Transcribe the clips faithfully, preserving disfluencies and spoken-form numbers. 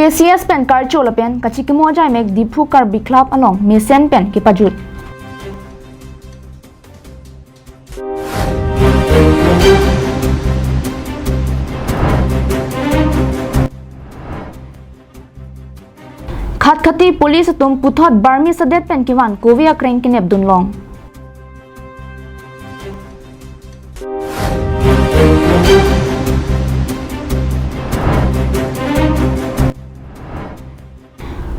K C S pen karcho lapen kachikimo ajaimek Diphu Karbi Club along mesen pen kepajut. Khatkhati police atum puthot Burmese adet pen kevan kove akreng kenepdun long.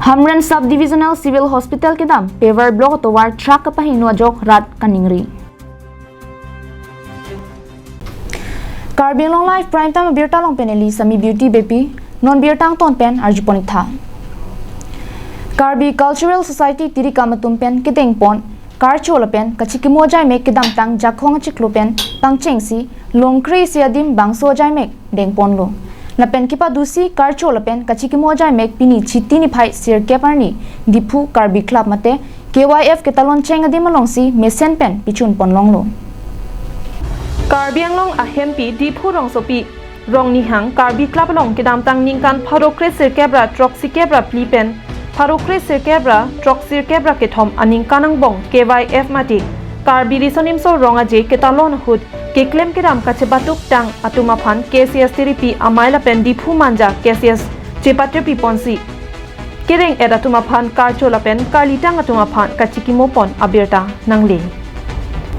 Hamren Sub Divisional Civil Hospital kedam Pevor Block atovar truck kapahingno ajok rat kaningri. Karbi Anglong Live Prime Time abirta along pen neli Sami Beauty Beypi, non birta angton pen arjupon-ik tha. Karbi Cultural Society tirikam atum pen kedengpon karcho lapen kachikimo ajaimek kedamtang Jakhong achiklo pen pangchengsi longkre isi adim bangso ajaimek dengponlo. Lapen kepadusi karcho lapen kachikimo ajaimek pini Chiti niphai sirkep arni Diphu Karbi Club mate K Y F ketalon cheng adim alongsi mesen pen pichunpon longlo. Karbi Anglong ahempi Diphu rongsopi Rongnihang Karbi Club along kedamtang ningkan pharo kre sirkep ra throksi kep ra phli pen pharo kre sirkep ra throksi kep ra kethom aningkan angbong K Y F mate Karbi Riso Nimso Rong Aje ketalon ahut keklem kedam kachepaduk tang atum aphan K C S tiripi amei lapen Diphu Manja K C S chepatirpi ponsi kereng-et atum aphan karcho lapen karlitang atum aphan kachikimo pon abirta nangle.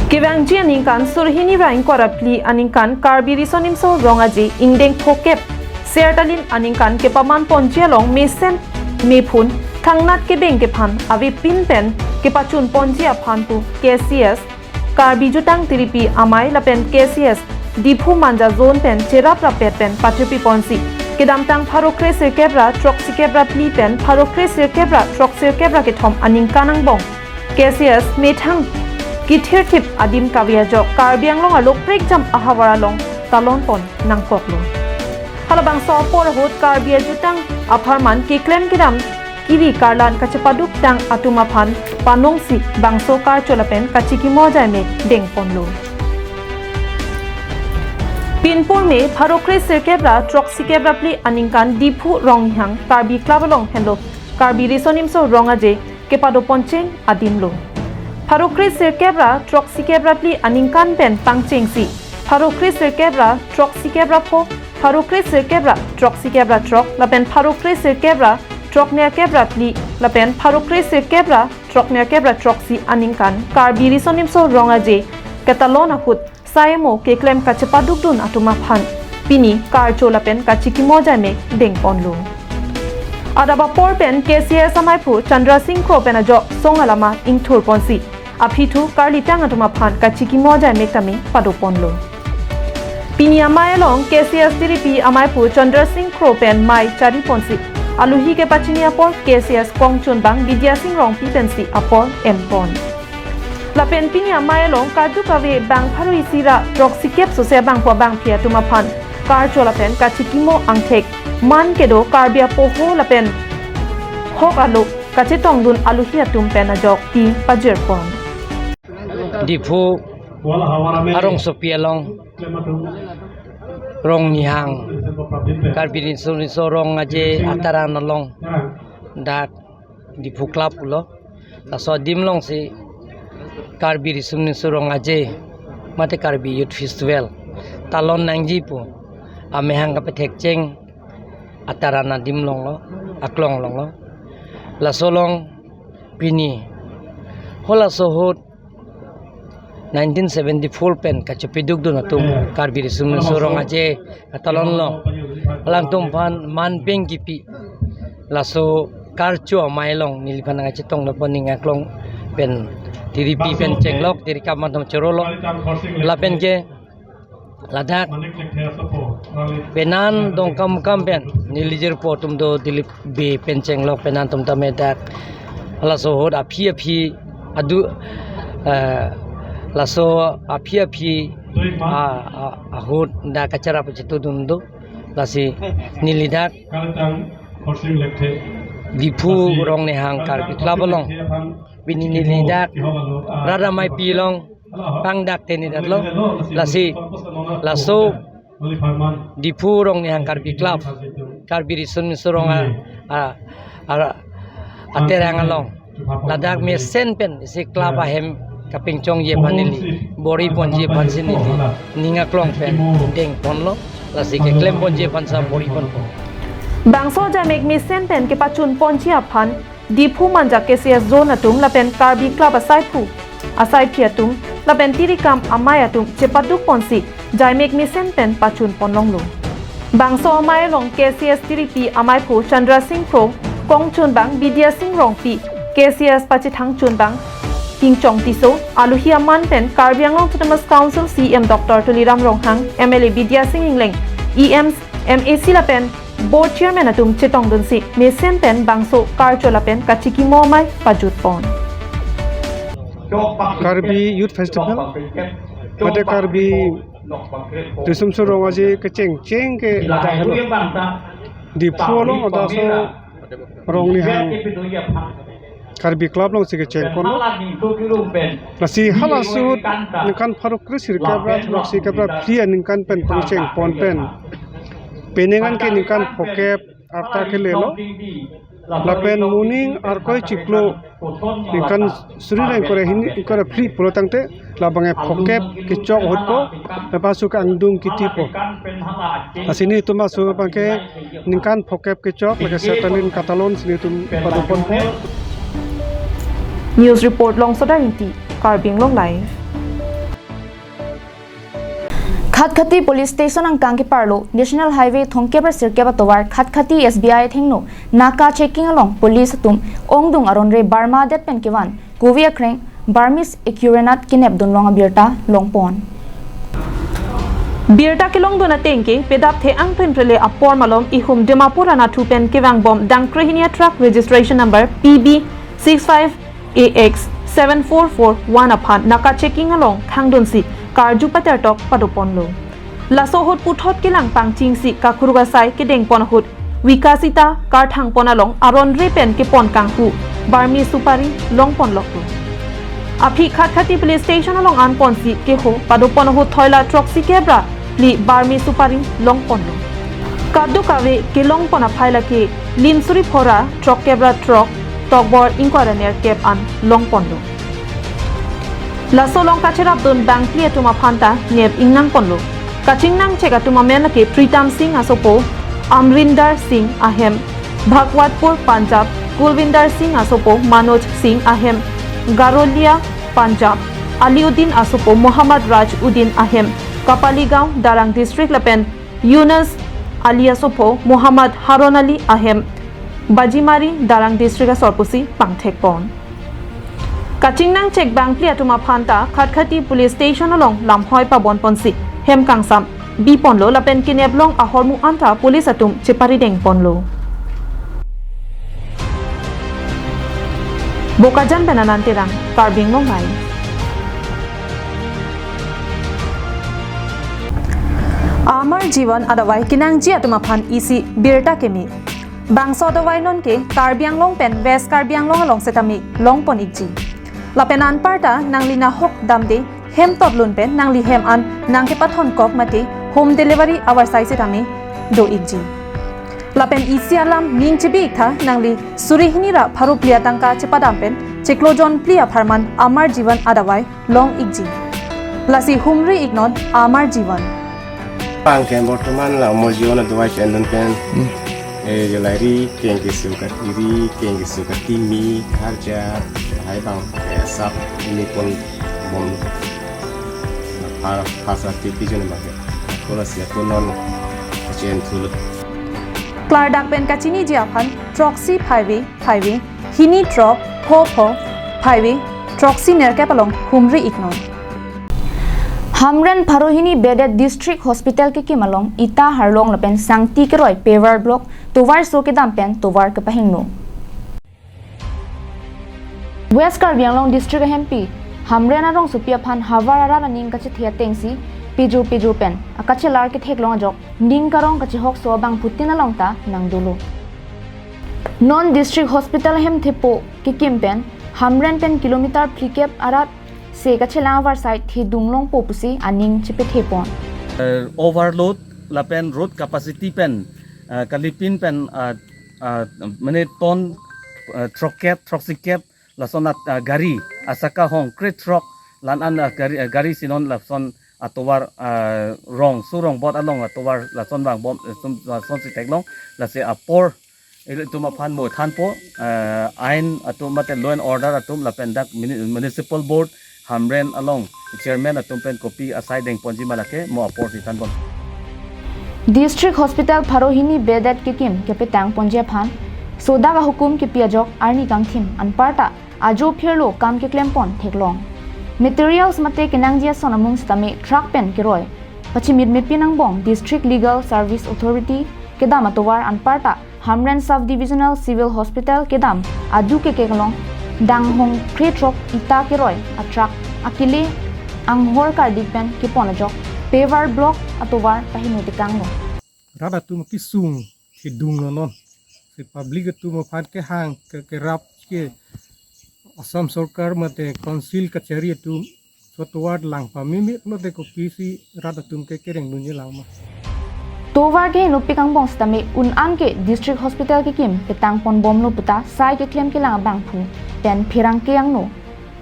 Kevangji aningkan surhini ra ingkoi ra phli aningkan Karbi Riso Nimso Rong Aje ingdeng phokep Sertalin aningkan kepaman ponji along mesen mephun thangnat kebeng kephan avepin pen kepachun ponji aphan pu K C S Karbi Jutang tiripi amei lapen K C S Diphu Manja zone pen cherap rapet pen patirpi ponsi kedamtang pharo kre sirkep ra throksi kep ra phli pen pharo kre sirkep ra throksi kep ra kethom aningkan angbong K C S methang kithirthip adim kave ajok Karbi Anglong arlo prekjam ahavar along talon pon nangkoklo. Halabangso apor ahut Karbi ajutang apharman keklem kedam kiri karlan kachepaduk tang atum aphan panongsi bangso karcho lapen kachikimo ajaimek dengponlo. Pinpur me pharo kre sirkep ra throksi kep ra phli aningkan Diphu Rongnihang Karbi Club along henlo Karbi Riso Nimso Rong Aje kepado poncheng adimlo. Pharo kre sirkep ra throksi kep ra phli aningkan pen pangchengsi pharo kre sirkep ra throksi kep ra pho, pharo kre sirkep ra throksi kep ra throk lapen pharo kre sirkep ra throknerkep ra phli lapen pharo kre sirkep ra throknerkep ra throksi aningkan Karbi Riso Nimso Rong Aje ketalon ahut sai amo keklem kachepadukdun atum aphan pini karcho lapen kachikimo ajaimek dengponlo. Adap apor pen K C S ameiphu Chandra Singh Kro pen ajok song alama ingthur ponsi aphi thu karlitang atum aphan kachikimo ajaimek tame padoponlo. Pini amei along K C S tiripi ameiphu Chandra Singh Kro pen mei chari ponsi aluhi kepachini apor K C S kongchunbang Bidya Sing Rongpi pensi apor enpon. Lapen pini amei along kaduk kave bang pharo isi ra throksi kep sose bangpo bangphi atum aphan karcho lapen kachikimo angthek man kedo Karbi apoho lapen hok alo kachetongdun aluhi atum pen ajok ti pajirpon. Diphu arongsopi along Rongnihang Karbi Riso Nimso Rong Aje ataran along dak Diphu Club pulo. Laso adim alongsi Karbi Riso Nimso Rong Aje mate Karbi Youth Festival talon nangji pu amehang kapethekcheng ataran adim alonglo, aklong alonglo. Laso along pini halaso ahut nineteen seventy-four pen kachepedukdun atum Karbi Riso Nimso Rong Aje katalon along alangtum aphan man peng kipi laso karcho amei along neliphan nangkachetong lapen ning aklong pen tiripi pen chenglok tirikam atum chorolo lapen ke ladak penan Dongkamukam pen neli jirpo atum do Dilip Bey pen chenglok penan atum tame dak laso ahut aphi aphi adu, eh, laso aphi aphi a, a, ahut dak kachara pachitudun do lasi neli dak Diphu Rongnihang Karbi Club along pini neli dak rat ameipi along pangdak teni datlo lasi laso Diphu Rongnihang Karbi Club Karbi Riso Nimso Rong a, a, a, aterang along ladak mesen pen isi club ahem kapinchongji aphan neli bor-i ponji aphan si neli ning aklong pen deng ponlo, lasi keklem ponji aphan si bor-i ponpo. Bangso ajaimek mesen pen kepachun ponji aphan Diphu Manja K C S zone atum lapen Karbi Club asaiphu asaiphi atum lapen tirikam amei atum chepaduk ponsi ajaimek mesen pen pachun ponlonglo. Bangso amei along K C S tiripi ameiphu Chandra Singh Kro, kongchunbang Bidya Singh Rongpi, K C S pachethang chunbang Kingchong Tisso, aluhi aman pen Karbi Anglong Autonomous Council C E M Doctor Tuliram Ronghang, M L A Bidya Singh Engleng, E Ms, M A C lapen Board Chairman atum chetongdunsi mesen pen bangso karcho lapen kachikimo amei pajut pon. Karbi Youth Festival, mate Karbi Riso Nimso Rong Aje kechengcheng ke ladak helo. Diphu along ladak so Ronglihang Karbi Club alongsi kecheng ponlo. Lasi halaso ahut ningkan pharo kre sirkep ra throksi kep ra phli aningkan pen pangcheng pon pen penang an ke ningkan phokep arta kelelo. Lapen moning Arkoi chiklo ningkan suri ra ingkoi ra hini ingkoi ra phli pulo tangte labang ke phokep kechok ahut po, lapen laso ke angdung kiti po. Lasi nelitum laso abang ke ningkan phokep kechok, lake sertalin katalon si nelitum pado ponpo. News report Longsoda Ingti, Karbi Anglong Live. Khatkhati Police Station angkang keparlo National Highway thomkep ra sirkep atovar Khatkhati S B I athengno naka checking along police atum ongdung aron re barma det pen kevan kove akreng Burmese Ecureunnat kenepdunlong abirta longpon. Birta kelongdun ateng ke pedap the angpin prele apor malom ihum Dimapur anathu pen kevangbom dangkrehini a truck registration number P B six five A X seven four four one aphan naka checking along khangdunsi karju patertok padoponlo. Laso ahut puthot kelang pangchingsi kakruk asai kedengpon ahut Vikasita karthangpon along aron re pen kepon kanghu Burmese supari longponloklo. Aphi Khatkhati Police Station along anponsi keho padopon ahut thoila throksi kep ra phli Burmese supari longponlo. Kadokave kelongpon aphai lake lim suri phora throkkep ra throk tokbor ingkoi ra nerkep an longponlo. Laso along kacherapdun bangphli atum aphanta nep ingnangponlo. Kachingnangchek atum amen lake Pritam Singh asopo Amrinder Singh ahem Bhagwatpur Punjab, Kulvinder Singh asopo Manoj Singh ahem Garolia Punjab, Aliuddin asopo Muhammad Raj Uddin ahem Kapaligaon Darrang District lapen Yunus Ali asopo Muhammad Harun Ali ahem Bajimari Darrang District asor pusi pangthekpon. Kachingnangchek bangphli atum aphanta Khatkhati Police Station along lamhoi pabonponsi hem kangsam biponlo lapen keneplong ahormu anta police atum cheparidengponlo. Bokajan pen Anand Terang, Karbi Anglong Live. Amar Jivan adavai kenangji atum aphan isi birta keme. Bangso adavai non ke Karbi Anglong pen West Karbi Anglong along setame longpon ikji. Lapen anparta nangli nahok damde hem totlun pen nangli hem an nangkepathon kok mate home delivery avarsai setame do ikji. Lapen isi alam ning chebi iktha, nangli suri hini ra pharo phli atangka chepadam pen chiklo jon phli apharman Amar Jivan adavai long ikji. Lasi humri iknon Amar Jivan. Pangke bortoman la Amar Jivan adavai pen dun pen. Hmm. Eh, jolai ri, keng keso kati ri, keng keso kati mi, kharja, hai bang, eh, sap, ini pon bom. Phar, phar sa tipi jon ma ke. Kola sia ko non, chen thulu. Klardak pen kachiniji aphan, throksi phaive, phaive, hini throk, pho pho, phaive, throksi nerkep along humri iknon. Hamren pharo hini bedded District Hospital kekim along ita harlong lapen sangti keroi paver block tovar so kedam pen tovar kepahingno. West Karbi Anglong District ahempi Hamren arongsopi aphan havar arat aning kachethe atengsi pejor pejor pen akachelar ketheklong ajok ning karong kachehokso abangphutin along ta nangdolo. Non District Hospital ahem thepo kekim pen Hamren pen kilometer phlikep arat se kachelang avarsai thedunglongpo pusi aning chepethepon. Eh, overload lapen road capacity pen ah, kalipin pen, ah, ah, mane ton, ah, throkkep, throksikep, lason at, ah, gari, asaka hong, kre throk, la-an, ah, gari, ah, gari si non lason atovar, ah, rong, su rongbot along atovar, lason vangbom, eh, sum, lason si theklong, lasi apor, ilitum aphan mo thanpo, ah, ain atum mate law and order atum lapen dak muni-, municipal board, Hamren along chairman atum pen kopi asai dengponji ma lake mo apor si thanbom. District Hospital pharo hini bedet kekim kepetangponji aphan sodak ahukum kipi ajok arni kangthim anparta ajo phirlo kam keklempon theklong. Materials mate kenangji ason amung sitame truck pen keroi pachimit mepin angbong District Legal Service Authority kedam atovar anparta Hamren Sub Divisional Civil Hospital kedam adu kekek along danghong kre throk ita keroi atruck akele anghor kardik pen kepon ajok paver block atovar pahino tekanglo. Rat atum kesung kedung lo non. Si public atum aphan kehang ke kerap ke Assam Sorkar mate Council kachari atum sotovar lang pameme lote kopisi rat atum ke kereng dunji lang ma. Tovar ke nopik angbong sitame un-an ke District Hospital kekim petangponbomlo puta sai keklem kelang abangphu pen pherangke angno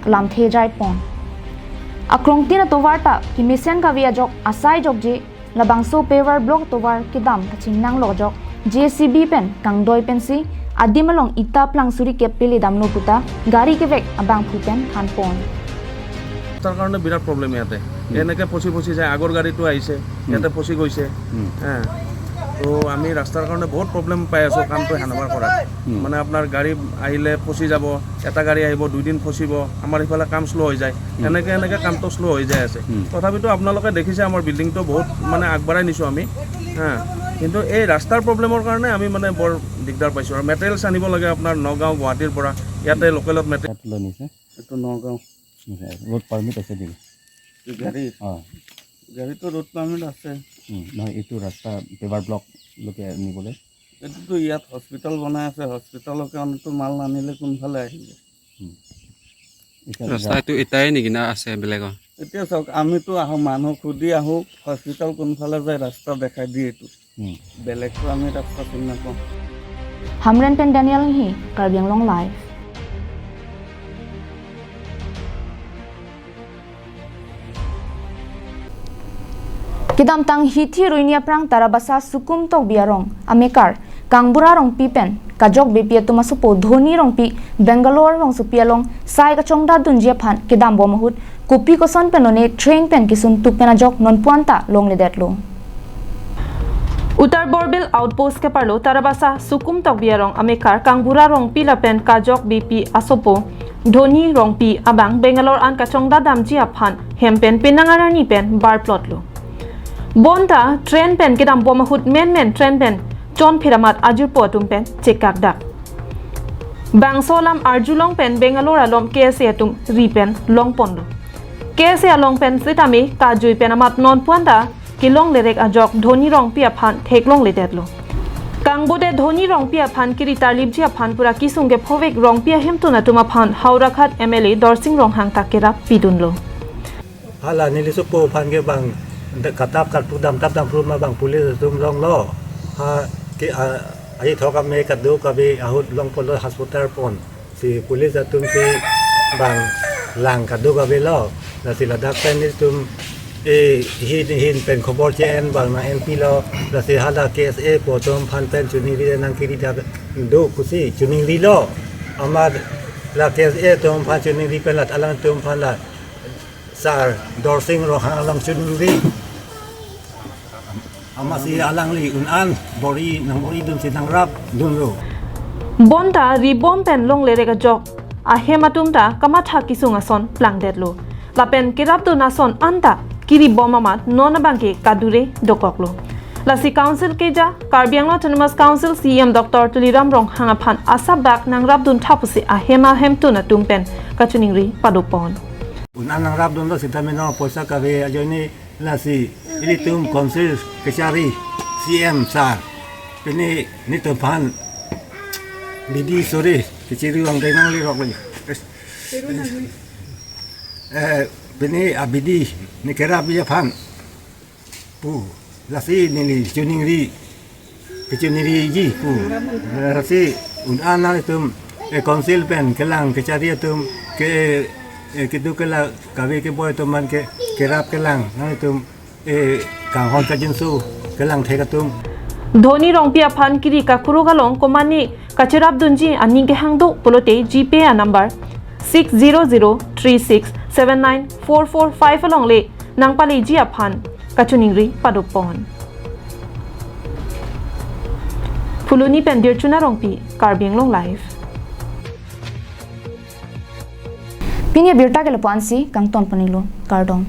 lamthe jaipon. Akrongtin atovar ta kemesen kave ajok asai jokje labangso paver block tovar kedam kachingnang lo ajok J C B pen kangdoi pensi adim along ita plang suri kep pele damlo puta gari kevek abangphu pen thanpon. ৰাস্তাৰ কাৰণে বিৰাট প্ৰব্লেম ইয়াতে। এনেকে ফচি ফচি যায়, আগৰ গাড়ীটো আহিছে, ইয়াতে ফচি গৈছে। হা। তো আমি ৰাস্তাৰ কাৰণে বহুত প্ৰব্লেম পাই আছোঁ কামটো হেণ্ডঅভাৰ কৰাত। মানে আপোনাৰ গাড়ী আহিলে ফচি যাব, এটা গাড়ী আহিব, দুইদিন ফচিব, আমাৰ ইফালে কাম শ্ল' হৈ যায়। এনেকে এনেকে কামটো শ্ল' হৈ যাই আছে। তথাপিতো আপোনালোকে দেখিছে আমাৰ বিল্ডিংটো বহুত মানে আগবঢ়াই নিছোঁ আমি। হা। কিন্তু এই ৰাস্তাৰ প্ৰব্লেমৰ কাৰণে আমি মানে বৰ দিগদাৰ পাইছোঁ। আৰু মেটেৰিয়েলছ আনিব লাগে আপোনাৰ নগাঁও, গুৱাহাটীৰ পৰা, ইয়াতে লোকেলত মেটেৰিয়েল ইয়াত লৈ নিছে। এইটো নগাঁও। ৰোড পাৰ্মিট আছে নেকি? গাড়ী অ' গাড়ীটো ৰোড পাৰ্মিট আছে। উম, নহয়, এইটো ৰাস্তা পেভাৰ ব্লকলৈকে নিবলৈ। এইটোতো ইয়াত হস্পিটেল বনাই আছে, হস্পিটেলৰ কাৰণেতো মাল নানিলে কোনফালে আহিব? উম। এতিয়া ৰাস্তা এইটো এটাই নেকি না আছে বেলেগৰ? এতিয়া চাওক, আমিতো আহোঁ, মানুহ সুধি আহোঁ, হস্পিটেল কোনফালে যায় ৰাস্তা দেখাই দিয়ে এইটো। উম। বেলেগতো আমি ৰাস্তা চিনি নাপাওঁ। Hamren pen Daniel Enghi, Karbi Anglong Live. Kedamtang hithi ruini aphrang Tarabasa Sukum Tokbi arong amekar Kangbura Rongpi pen kajok bepi atum asopo Dhoni Rongpi Bangalore rongsopi along sai kachongdat dunji aphan kedambom ahut kopi koson pen lone train pen kesun tuk pen ajok nonpu anta longledetlo. Uttar Borbil outpost keparlo Tarabasa Sukum Tokbi arong amekar Kangbura Rongpi lapen kajok bepi asopo Dhoni Rongpi abang Bangalore an kachongdat damji aphan hem pen penang arni pen barplotlo. Bonta train pen kedambom ahut menmen train pen chonphir amat ajirpo atum pen chekak dak. Bangso alam arjulong pen Bangalore along K S A atum ri pen longponlo. K S A along pen sitame kajui pen amat nonpu anta kelonglerek ajok Dhoni Rongpi aphan theklongledetlo. Kangbode Dhoni Rongpi aphan kiri tarlipji aphan pura kesung kephovek Rongpi ahemtun atum aphan Howraghat M L A Dorsing Ronghang ta kerap pidunlo. Hala neli sopo aphan ke bang katap katpu damtap damtru ma bang police atum longlo. Ha ke a ai thok ame kadokave ahut longponlo hospital pon. Si police atum si bang lang kadokavelo. Lasi ladak pen nelitum e hin hin pen khobor che-en bang nang-enpilo. Lasi hala K S A apo atum aphan pen choningri nangkiri dak do pusi choningrilo. Amat la K S A atum aphan choningri pen la alangtum aphan la Sar Dorsing Ronghang along choningri. Amatsi alangli un-an bor-i nang bor-i dunsi nangrap dunlo. Bonta ribom pen longlerek ajok ahem atum ta kamatha kesung ason plangdetlo. Lapen kerapdun ason anta kiribom amat non abangke kadure dokoklo. Lasi Council keja Karbi Anglong Autonomous Council C E M Doctor Tuliram Ronghang aphan asap bak nangrapdun tha pusi ahem ahemtun atum pen kachoningri padopon. Un-an nangrapdunlo sitame non poisa kave ajoine lasi ilitum Council kachari C E M sir pini netum aphan bidi sore kachiri vangdai nangliroklo. Eh, pini abidi nekerapji aphan pu lasi neli choningri Kechiningri ji pu. Rasi un-an nangtum, eh, council pen kelang kechari atum ke, eh, keduk kela kave keboi atum man ke kerap kelang nangtum, eh, kanghon kajinso kelang thek atum. Dhoni Rongpi aphan kiri kakuruk along komane kacherap dunji aning kehang do pulote GPay a number six zero zero three six seven nine four four five along le nangpaleji aphan kachiningri padopon. Phuloni pen Dirchuna Rongpi, Karbi Anglong Live. Pini abirta ke lapu-an si, kangton ponlo, kardom.